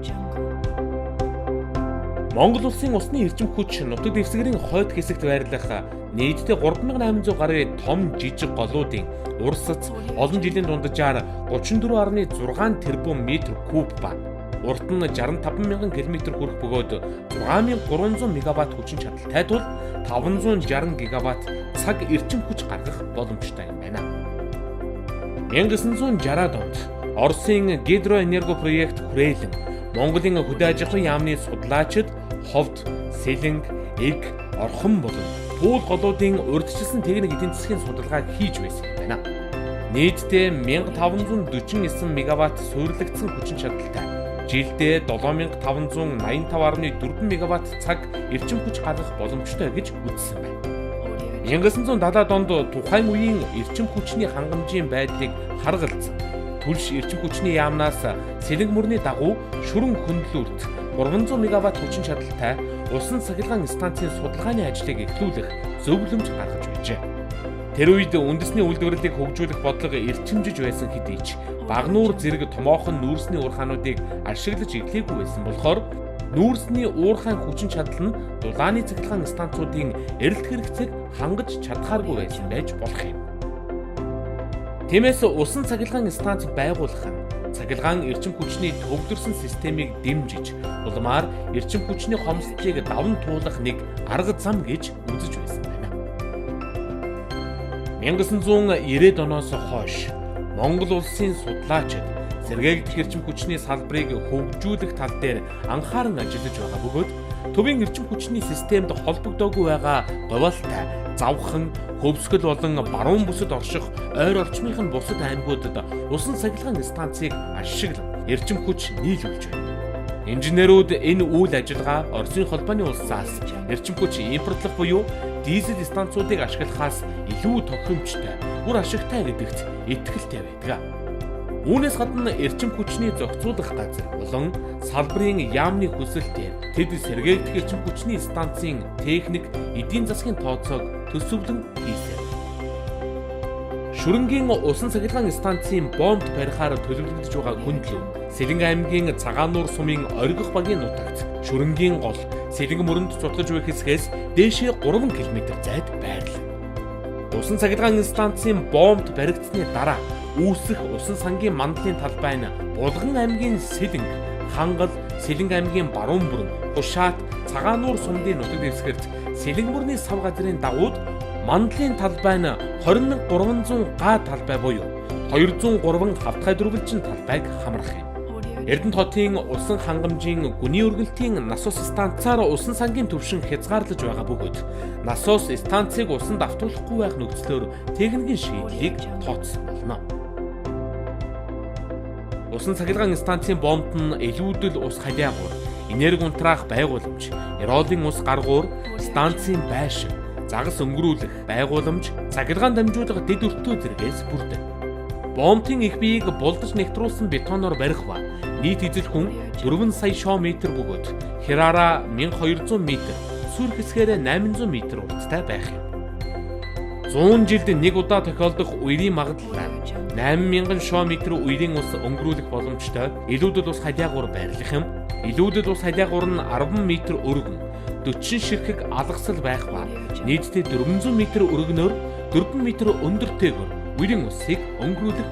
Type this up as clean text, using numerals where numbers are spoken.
Jungle. Монгол улсын усны эрчим хүч нутаг дэвсгэрийн хойд хэсэгт байрлах нийтдээ 3800 гаруй том жижиг голуудын урсац олон жилийн дунджаар 34.6 тэрбум метр куб ба урт нь 65 мянган км хүрэх бөгөөд 6300 мегаватт хүчин чадалтай тул 560 гигаватт цаг эрчим хүч гаргах боломжтой юм байна. 1960-ад онд Оросын гидроэнергопроект хүрээлэн Монголын хөдөө аж ахуйн яамны судлаачид Ховд, Сэлэнг, Эг, Орхон болон Туул голуудын урьдчилсан техник эдийн засгийн судалгаа хийж байсан юм байна. Нийтдээ 1549 мегаватт суйрлагдсан хүчин чадалтай жилдээ 7585.4 мегаватт цаг эрчим хүч гаргах боломжтой гэж үзсэн байна. 1970-ад онд тухайн үеийн эрчим хүчний хангамжийн байдлыг харгалзан түлш эрчим хүчний яамнаас сэлэнг мөрний дагуу шүрэн хөндлөлт 300 мегаватт хүчин чадалтай усан цахилгаан станцын судалгааны ажлыг эхлүүлэх зөвлөмж гаргаж байжээ. Тэр үед үндэсний үйлдвэрлэлийг хөгжүүлэх бодлого эрчимжиж байсан хэдий ч багнуур зэрэг томоохон нүүрсний уурхаануудыг ашиглаж эхлээгүй байсан болохоор нүүрсний уурхайн хүчин чадал нь дулааны цахилгаан станцуудын эрэлт хэрэгцээг хангаж чадхааргүй байсан байж болох юм. Тиймээс усан цахилгаан станц байгуулах нь цахилгаан эрчим хүчний төвлөрсөн системийг дэмжиж, улмаар эрчим хүчний хомсдлыг даван туулах нэг арга зам гэж үзэж байсан байна. 1990-ад оноос хойш Монгол улсын судлаачид сэргээгдэх эрчим хүчний салбарыг хөгжүүлэх тал дээр анхааран ажиллаж байгаа бөгөөд төвийн эрчим хүчний системд холбогдоогүй байгаа говьалтай, Завхан, Хөвсгөл болон баруун бүсэд орших ойр орчмынх нь бусад аймагуудад усан цахилгаан станцыг ашиглан эрчим хүч нийлүүлж байна. Инженерүүд энэ үйл ажиллагаа Оросын холбооны улсаас эрчим хүч импортлох буюу дизель станцуудыг ашиглахаас илүү тохиромжтой, үр ашигтай гэдэгт итгэлтэй байдаг. Үүнээс гадна эрчим хүчний зохицуулах газар болон салбарын яамны хүсэлтээр тэд сэргээгдэх эрчим хүчний станцын техник, эдийн засгийн тооцоог төсөвлөн хийсэн. Шүрэнгийн усан цахилгаан станцын бомб барихаар төлөвлөгдөж байгаа хөндлөв Сэлэнг аймгийн Цагаануур сумын оргих багийн нутагт Шүрэнгийн гол Сэлэнг мөрөнд цутгаж буй хэсгээс дээшээ 3 км зайд байрлана. Усан цахилгаан станцын бомб баригдсаны дараа үүсэх усан сангийн мандлын талбай нь Булган аймгийн Сэлэнг, Хангал, Сэлэнг аймгийн Баруун бүрэн, Хушаат, Цагаануур сумдын нутаг дэвсгэрт Сэлэнг мөрний сав газрын дагууд мандлын талбай нь 20,300 га талбай буюу 203 хавтгай дөрвөлжин талбайг хамрах юм. Эрдэнэт хотын усан хангамжийн гүний өргөлтийн насос станцаар усан сангийн түвшин хязгаарлаж байгаа бөгөөд насос станцыг усанд автуулахгүй байх нөхцлөөр техникийн шийдлийг тооцсон болно. Усан цахилгаан станцын бомбд нь илүүдэл ус халиагуур, энерги унтраах байгууламж, Яроолын ус гаргуур, станцын байшин, загас өнгөрүүлэх байгууламж, цахилгаан дамжуулах дэд өртөө зэргээс бүрдэнэ. Бомбын их биеийг булдаж нэгтруулсан бетоноор барих ба нийт эзэлхэн 4 сая шоо метр бөгөөд хяраараа 1200 метр, сүр хэсгээрээ 800 метр урттай байх юм. 100 жилд нэг удаа тохиолдох үерийн магадлалаар 8000 шоо метр үерийн ус өнгөрүүлэх боломжтой илүүдэл ус халиагуур байрлах юм. Илүүдэл ус халиагуур нь 10 метр өргөн, 40 ширхэг алгасал байх ба нийтдээ 400 метр өргөнөөр 4 метр өндөртэйгээр үерийн усыг өнгөрүүлэх